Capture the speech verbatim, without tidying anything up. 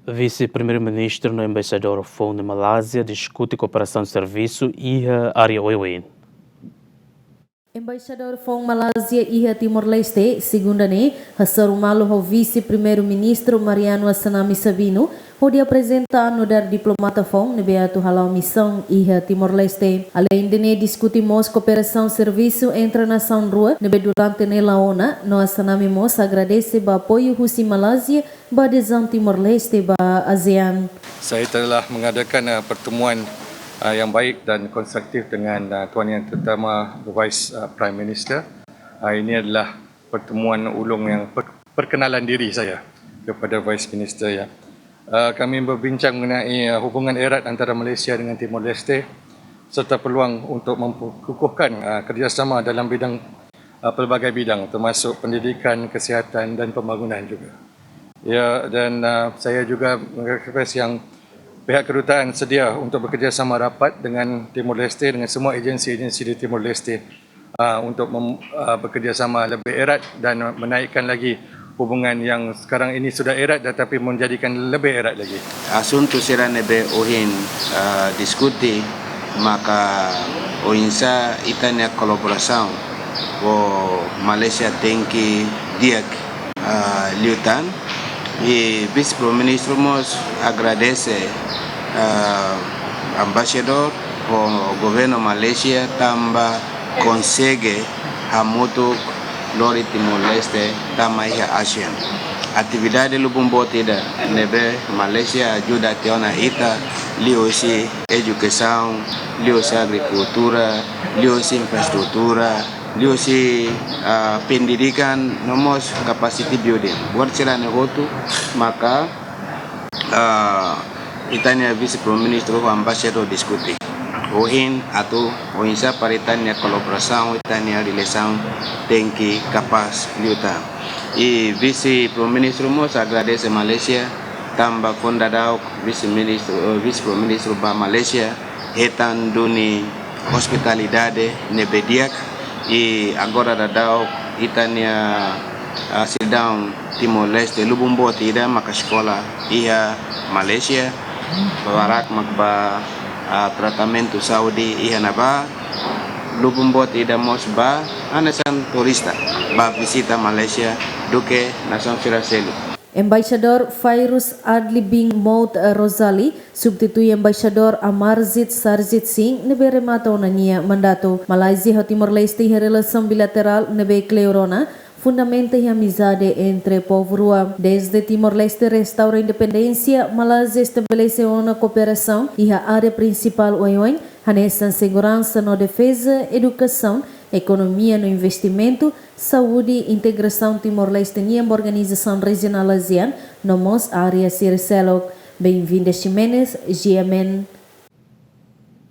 Vise-Primeiru-Ministru no Embaixadór foun Malázia diskute kooperasaun servisu iha área oioin. Embaixadór foun Malázia iha Timor-Leste, segunda ne'e, hasoru malu ho Vise-Primeiru-Ministru Mariano Assanami Sabino, hodi aprezenta no nu'udar diplomata foun ne'ebé atu hala'o misaun iha Timor-Leste. Aleinde ne'e, diskute mós kooperasaun servisu entre nasaun rua ne'ebé durante ne'e la ona, no Assanami mós agradese ba apoiu husi Malázia ba adezaun Timor-Leste ba ASEAN. Saya telah mengadakan, uh, pertemuan, uh, yang baik dan konstruktif dengan, uh, Tuan Yang Terutama Vice, uh, Prime Minister. Uh, ini adalah pertemuan ulung yang per-, perkenalan diri saya kepada Vice Minister, ya. Uh, kami berbincang mengenai, uh, hubungan erat antara Malaysia dengan Timor-Leste serta peluang untuk memperkukuhkan, uh, kerjasama dalam bidang, uh, pelbagai bidang, termasuk pendidikan, kesihatan, dan pembangunan juga. Ya, dan, uh, saya juga mengrequest yang pihak kedutaan sedia untuk bekerjasama rapat dengan Timor-Leste, dengan semua agensi-agensi di Timor-Leste, uh, untuk mem-, uh, bekerjasama lebih erat dan menaikkan lagi hubungan yang sekarang ini sudah erat tetapi menjadikan lebih erat lagi. Asuntu sira ne'ebé ohin, uh, diskute maka oinsá ita-nia kolaborasaun ho Malázia tenke di'ak, ah, liután. I Vise-Primeiru-Ministru mós agradese, ah, Embaixadór ho Governu Malázia tanba konsege hamutuk lori Timor-Leste tama iha ASEAN. Atividade lubun boot ida ne'ebé Malázia ajuda tiha ona ita liuhusi edukasaun, liuhusi agrikultura, liuhusi infraestrutura, liuhusi, ah, pendidikan, no mós capacity building. Buat sira-ne'e hotu maka, ah, ita-nia Vise-Primeiru-Ministru ho Embaixadór diskute. Ohin atu oinsá para ita-nia kolaborasaun, ita-nia relasaun tenke kapás liután. I Vise-Primeiru-Ministru mós agradese Malázia tanba kuandu daudaun Vise-Ministru, eh, Vise-Primeiru-Ministru ba Malázia, hetan duni ospitalidade ne'ebé di'ak, i agora daudaun ita-nia, ah, sidadaun Timor-Leste lubun boot ida maka eskola iha Malázia, barak mak ba, ah, tratamentu saúde iha ne'ebá, lubun boot ida mós ba hanesan turista ba vizita Malázia duké nasaun sira seluk. Embaixadór Fairuz Adli bin Mohd Rozali substitui Embaixadór Amarjit Sarjit Singh ne'ebé remata ona nia mandatu. Malázia ho Timor-Leste iha relasaun bilaterál ne'ebé kleur ona, fundamenta iha amizade entre povu rua. Dezde Timor-Leste restaura independénsia, Malázia estabelese ona kooperasaun iha área prinsipál oioin, hanesan seguransa no defeza, edukasaun, ekonomia no investimentu, saúde, integrasaun Timor-Leste nian ba organizasaun rejionál ASEAN, no mós área sira seluk. Benvinda Ximenes, G M N.